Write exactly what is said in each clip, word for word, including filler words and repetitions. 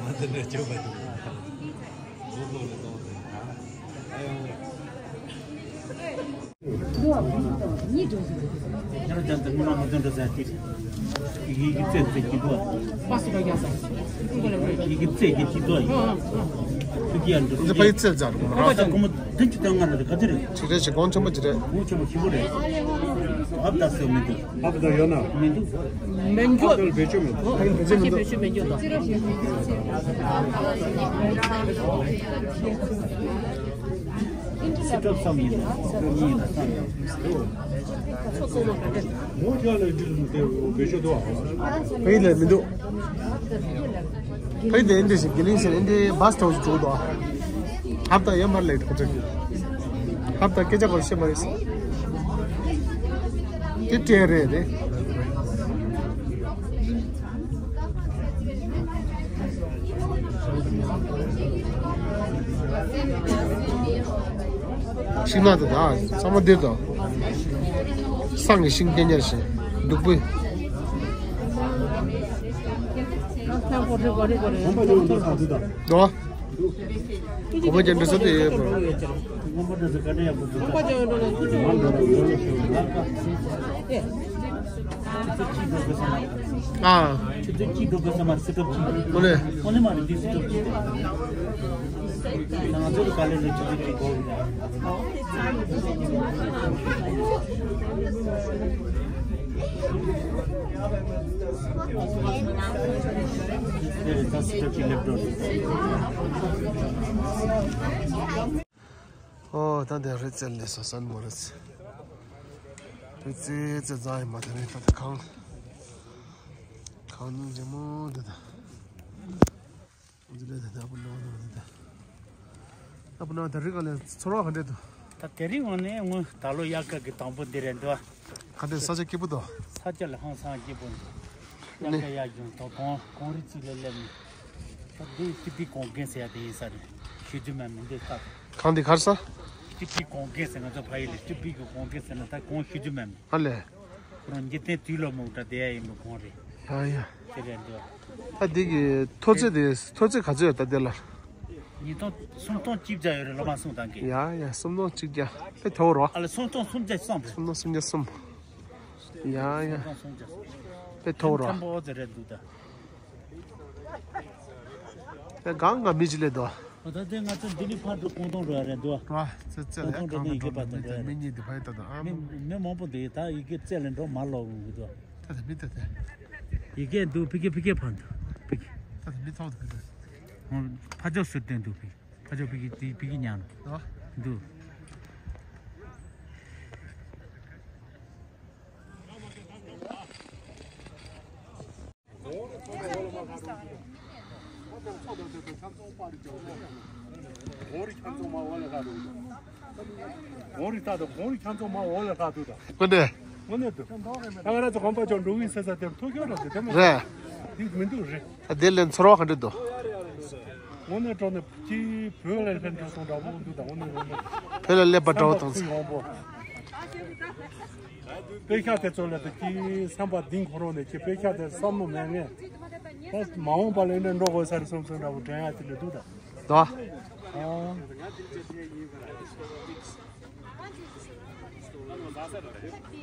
ང་ཚོ་འདྲ་ཆོག་པ་འདུག་ལོ་ལོ་ལ་གཏོང་ཟེར། ཨ་ཡོང་། ཁྱེད་རང་ཅག་ཚོ་སྔོན་མ་མ་འདོན་འགྲོ་ཟེར་ཏེ། ཡི་གེ་རྩེ་རྩེ་གྱི་དོ། ཡི་གེ་རྩེ་གྱི་དོ། ཨ་ཨ། ཨ་ཨ། ཁོ་ཅག་ཁོ་མོ་བདུན་ཅུ་དོན་ལྔ་ལ་རེད། ག་ཚོད་རེད། ཅིག་རེད། ཅིག་གོང་ཆེན་པོ་ཅིག་རེད། གོང་ཆེན་པོ་ཞེ་པོ་རེད། ཨ་ད་སེ་མི་འདུག་ཨ་ད་ཡོད་ན། མི་འདུག་མི་འགྱོ། ཨ་ད་བེད་སྤྱོད་མི་འདུག་ཨ་ད་བེད་སྤྱོད་མི་འདུག་བེད་སྤྱོད་མི་འགྱོ་ད། སི་ཀྲབ་སམ་ཡིན་ན་སི་ཀྲབ་གཉིས་ཡིན་ན་སམ་ཡིན་ན། ངོ་ཅག་ལ་འདི་ལ་དེ་བེད་སྤྱོད་འདུག་ཨ། ཕ་གི་ལ་མི་འདུག་ཕ་གི་དེ་འདི་ཞིག་གི་ལིང་ཞིག་འདི་བཱས་ཐོག་ཞིག་འཇུག་འདུག་ཨ། ཧབ་ཏ་ཡན་པར་ལེ་ཐོག་ཅིག་ཧབ་ཏ་སྐད་ཆ་གོ་ཤེས་མ་རེད། དེ་སྤྲད་རེད་དེ། ཤིང་ནགས་དེ་དག་ཚང་མ་འདིར་དང་། བསང་གི་ཤིང་སྐྱེ་ཉར་ཞིང་བདུག་སྤོས། དོ། གོ་བ་ཅན་འདྲ་ས་དེ་ཡོད་པ། ཨ། ཆུ་ཚོད་གཅིག་འགྲོ་དགོས་ས་མ་རེད། ཨ། ཆུ་ཚོད་གཅིག་འགྲོ་དགོས་ས་མ་རེད། སི་ཀྲབ་གཅིག་དངོས་གནས། དངོས་གནས་མ་རེད། འདི་སི་ཀྲབ་གཅིག་རེད། ང་ཚོ་ལ་ག་ལེར་ལ་ཆུ་ཚོད་གཅིག་འགོར་གི་རེད། འདི་རེད། ད་སི་ཀྲབ་གཅིག་སླེབས་འགྲོ་རེད། ཨོ་ད་འདི་རི་རྩེ་ལ་སླེབས་སོང་། སན་མོ་རི་རྩེ། རི་རྩེ་རྩེ་རྫོང་ཡིན་པ། དེ་ནས་ད་ལྟ་གངས། གངས་རྙིང་ལྗང་མོ་འདི་ད། འདི་ལས་ད་ལྟ་ཨ་ཕ་ནང་ནང་འདི་ད། ཨ་ཕ་ནང་ད་རི་ག་ལས་ཚོར་བ་ག་འདྲས་འདུག་ད་དེ་རིང་ངོ་ནས་ངོ་ད་ལོ་དབྱར་ཁ་གི་དང་པོ་འདི་རེད་འདུག་ག་འདྲས། ས་ཆ་སྐྱིད་པོ་འདུག་ས་ཆ་ལ་ཧང་སང་སྐྱིད་པོ་འདུག་དབྱར་ཁ་དབྱར་གཞུང་དང་གངས་གངས་རི་རྩེ་ལ་སླེབས་ནས། ད་འདི་ཏི་པི་གངས་རྒན་ཟེར་ཡ་དེ་ཡིན་ས་རེད། ཤེས་རྒྱུ་མེད་མི་འདུག་ད། གངས་འདི་གར་ས། ཏི་པི་གངས་རྒན་ཟེར། ང་ཚོ་ཕ་ཡུལ་ལ་ཏི་པི་གི་གངས་རྒན་ཟེར་ན་ད་གངས་ཤེས་རྒྱུ་མེད་མི། ཨ་ལས། ཁོ་རང་འཇིག་རྟེན་དུས་ལ་མོ་འདྲ་བསྡད་ཡ་ཡིན་པའི་གངས་རེད། ཡ་ཡ། དེ་རེད་འདུག་ད་འདི་གི་མཐོ་ཚད་དེ། མཐོ་ཚད་ག་ཚོད་ཡོད་ད་དེ་ལ། ཉིས་སྟོང་། སུམ་སྟོང་གཅིག་བརྒྱ་ཡོད་རེད། སློབ་མ་གསུམ་དང་གི། ཡ་ཡ། སུམ་སྟོང་གཅིག་བརྒྱ། དཔེ་མཐོ་བོ་རོ། ཨ་ལ་སུམ་སྟོང་སུམ་བརྒྱ་གསུམ་རེད། སུམ་སྟོང་སུམ་བརྒྱ་གསུམ། ཡ་ཡ། སུམ་སྟོང་སུམ་བརྒྱ་གསུམ། དཔེ་མཐོ་བོ་རོ། ཁམས་པོ་ཙེ་རེད་འདུག་ད། ད་གང་ག་མི་ཅི་ལས་དོ། ད་ལྟ་ང་ཚོ་འདི་ནས་ཕར་འགྲོ་ཀོང་ཏོང་རོ་རེད་འདུག་རོ། ཙེ་ཙེ་ལ་ཀོང་ཏོང་རེད་ན་ཡི་གེ་པར་དུ་འགྲོ་ཡ་རེད། མི་གཉིས་འདི་ཕ་ཡི་ད་དང་ཨ། མི་མི་མང་པོ་འདུག་ད་ཡི་གེ་རྩེ་ལ་འགྲོ་མ་ལོག་འོང་གི་འདུག་ད་ད་མི་ད་ད། ཡི་གེ་འདུག་ཕི་གེ་ཕི་གེ་ཕར་འདུག་ཕི་གེ། ད་ད་མི་ཐོག་ད་ཕི་གེ། ཧོ། ཕ་ཇོ་སུ་སྟོན་འདུག་ཕི་གེ། ཕ་ཇོ་ཕི་གེ་དེ་ཕི་གེ་ཉང་འདུག་གོང་རི་ཐག་དང་གོང་རི་ཁྱམས་ཚང་མ་འོག་ལ་ལྷག་འདུག་ད། དངོས་གནས། དངོས་གནས་འདུག་ད་ང་རང་ཚོ་གོམ་པ་ཅོག་འགྲོ་གི་ས་ས་དེར་ཐུག་ཤོར་ར་དེ་དེ་མ་རེད། དེ་མི་འདུག་རེད། ད་དེ་ལས་ཚོར་བ་ག་འདྲ་འདུག་དངོས་གནས་དྲང་གནས་ཀྱི་བོད་ལ་ལྷན་འགྲོ་སོང་འདྲ་པོ་འདུག་ད་དངོས་གནས་རང་འདུག་བོད་ལ་སླེབས་པ་འདྲ་པོ་དང་། ཡོང་པོ། དཔེ་ཤག་དེ་ཚོ་ལ་ད་ཀྱི་བསམ་པ་གཏིང་ཁོ་རང་ནས་ཀྱི་དཔེ་ཤག་དེ་བསམ་བློ་མེད་ངེས། ད་མ་འོངས་པ་ལ་འདྲ་འགྲོ་དགོས་ས་རེད་བསམ་བསམ་འདྲ་པོ་དྲན་ཡ་དེ་འདྲ་འདུག་ད། ད། ཨ།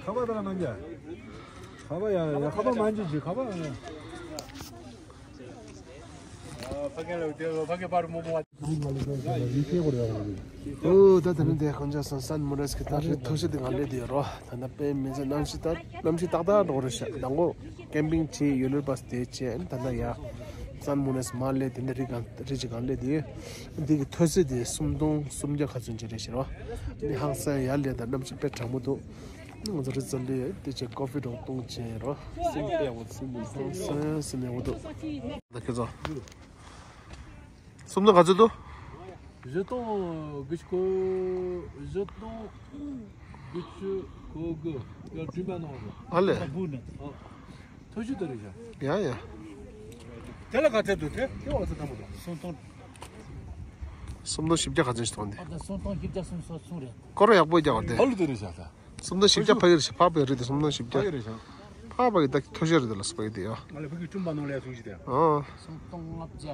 ཁ་པར་དང་མ་འཇལ། ཁ་པར་ཡ་ཡ་ཁ་པར་མ་འཇལ་ཅིག་ཁ་པར། ཕ་གི་ལ་དེ་ཕ་གི་པར་མོ་མོ། ཨོ་ད་དེ་ནི་དེ་ཁོང་ཅག་སང་སན་མོ་རེས་ཀྱི་ད་རེས་མཐོ་ཤོས་དེ་གང་སླེབས་དེ་ཡོད་རོ། ད་ལྟ་དཔེ་མི་ཚེ་གནམ་གཤིས་ད་གནམ་གཤིས་ཏག་ཏག་འགྲོ་རེད་ཤག་དང་པོ་ཀེམ་པིང་བྱས་ཡུ་ནི་བར་སི་ཊི་བྱས་ད་ལྟ་ཡ་སན་མོ་རེས་མར་སླེབས། དེ་འདྲ་རི་གང་རི་ཅིག་གང་སླེབས་དེ་ཡོད། འདི་གི་མཐོ་ཚད་དེ་སུམ་སྟོང་སུམ་བརྒྱ་ག་ཚོད་ཅིག་རེད་ཤག་རོ། འདི་ཧང་སང་ཡར་སླེབས་ད་གནམ་གཤིས་དཔེ་གྲང་མོ་འདུག་ང་ཚོ་རི་ཙམ་ལས་དེ་ཆེ་ཀོ་ཕི་འདྲ་བོ་བཏུང་བྱས་རོ། སེམས་དཔེ་ཡག་པོ་སེམས་ནས་ཧང་སང་སེམས་ཡག་པོ་འདུག་ད་ཁྱེད་ཚོ་སུམ་སྟོང་ག་ཚོད་འདུག་བཞི་སྟོང་དགུ་བཅུ་གོ། བཞི་སྟོང་དགུ་བཅུ་གོ་དགུ་ཡར་བསྒྲིགས་པ་གནང་རོགས། ཨ་ལས། ཨ། མཐོ་ཤོས་དེ་རེད་ཤག་ཡ་ཡ། དེ་ལ་ག་ཚད་འདུག་དེ་དེ་བ་ཚད་དམ་པོ་འདུག་སུམ་སྟོང་། སུམ་སྟོང་བཞི་བརྒྱ་ག་ཚོད་ཞིག་གཏོང་དེ། ཨ་ད་སུམ་སྟོང་བཞི་བརྒྱ་སུམ་སོ་གསུམ་རེད། སྐོར་ར་ཡག་པོ་རྒྱག་དེ། ཨ་ལུ་དེ་རེད་ཤག་ད། སུམ་སྟོང་བཞི་བརྒྱ་ཕ་གི་རེད་ཤག་ཕག་པའི་རེད་དེ་སུམ་སྟོང་བཞི་བརྒྱ། ཕག་པའི་ད་མཐོ་ཤོས་རེད་དེ་ལ་སུ་ཕ་གི་དེ་ཡ། ང་ལ་ཕ་གི་ཁྲིམས་པ་ནང་ལ་ཡ་སུ་ཞིག་དེ། ཨ། སུམ་སྟོང་ལྔ་བརྒྱ།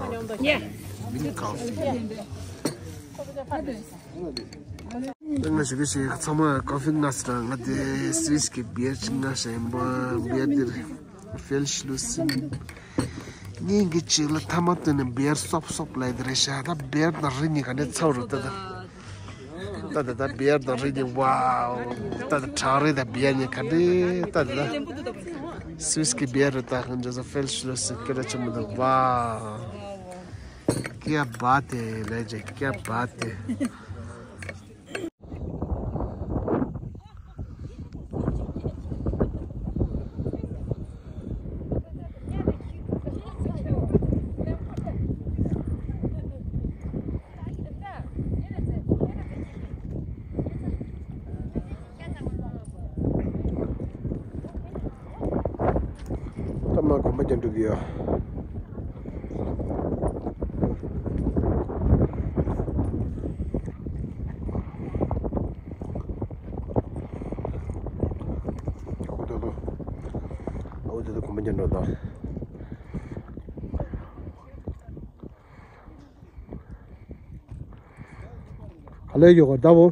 ཡ། མིན་ཀོ་ཕི། ང་ཞུ་གི་ཞིག་ཚང་མ་ཀོ་ཕི་མངགས་ཟེར། ང་དེ་སུད་སི་གི་བི་ཡར་ཅིག་མངགས་ཤག་ཡིན་པ། བི་ཡར་འདིར་ཕེལ་ཤི་ལུ་སིན། ཉིན་གྱི་གཅིག་ལ་ཐ་མ་བཏོན་ནས་བི་ཡར་སོབ་སོབ་ལ་ཡི་དེ་རེད་ཤག་ད་བི་ཡར་དང་རི་གཉིས་ཀ་ནས་ཚ་བོ་རུ་ད་ད། ད་ད་ད་བི་ཡར་དང་རི་གཉིས། ཝའོ། ད་ད་བྲག་རི་དང་བི་ཡར་གཉིས་ཀ་འདྲེ། ད་ད་ད་སུད་སི་གི་བི་ཡར་རེད། ད་ཧང་ཇོ་ས་ཕེལ་ཤི་ལུ་སིན་སྐད་གྲགས་ཆེན་པོ་འདུག་ཝའོ། ཀྱ་བ་ཏེ་ལེ་ཇེ། ཀྱ་བ་ཏེ། ད་མ་གོམ་པ་རྒྱག་འགྲོ་གི་ཡོད། ཨ་ཁུ་ད་ལོ། ཨ་ཁུ་ད་ལོ་གོམ་པ་རྒྱག་འགྲོ་ད། ག་ལེ་ཡོད་ག་ད་བོ།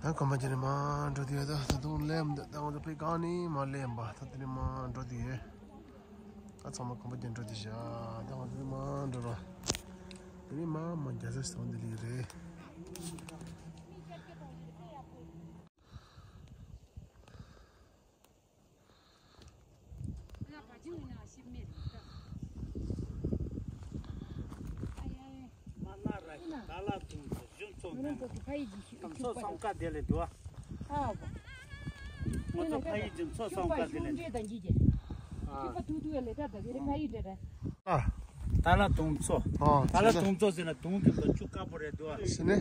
ད་གོམ་པ་རྒྱག་ནས་མར་འགྲོ་དུས་ཡོད། ད་ད་དུང་སླེབས་མི་འདུག་ད་ང་ཚོ་དཔེ་གང་ནས་མར་སླེབས་པ། ད་དེ་ནས་མར་འགྲོ་དུས་ཡོད། ད་ཚང་མ་གོམ་པ་རྒྱག་འགྲོ་དུས་བཞག་ད་ང་ཚོ་མར་འགྲོ་རོགས། དེ་ནས་མར་མར་རྒྱ་སེ་སོང་དེ་ལི་རེད། ཨ། ད་ལ་དུང་མཚོ། ཨ། ད་ལ་དུང་མཚོ་ཟེར་ན་དུང་གི་ལ་ཆུ་དཀར་པོ་རེད་འདུག་ཨ། ཟེར་ནས།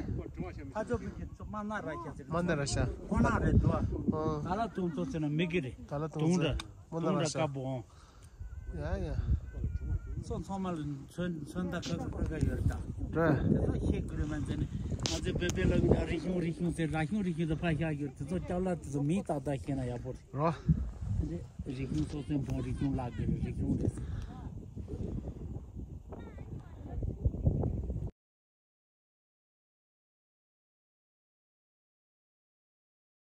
ཕ་ཚོ་བུ་གི་མཚོ་མ་ན་ར་ཤ་ཟེར་ན། མ་ན་ར་ཤ། ཁོ་ན་རེད་འདུག་ཨ། ཨ། ད་ལ་དུང་མཚོ་ཟེར་ན་མི་གི་རེད། ད་ལ་དུང་མཚོ། དུང་ར་མ་ན་ར་ཤ། དཀར་པོ་འོང་། ཡ་ཡ། མཚོ་ཚང་མ་ལ་མཚོན་མཚོན་ད་ཁ་ཁ་ཁ་ཁ་ཡོད་རེད་ད། རེད། དེ་ཚོ་ཤེས་དགོས་རེད་མ་ཟེར་ནས། ང་ཚོའི་བོད་པའི་ལ་རིག་གཞུང་རིག་གཞུང་ཟེར། ར་གཞུང་རིག་གཞུང་དུ་ཕ་ཤ་ཡོད། དེ་ཚོ་ཅག་ལ་དེ་ཚོ་མིང་ཏག་ཏག་ཤེས་ན་ཡག་པོ་རེད། རོ། རེད། རིག་གཞུང་སོ་སོའི་བོན་རིག་གཞུང་བརླག་གི་རེད། རིག་གཞུང་རེད།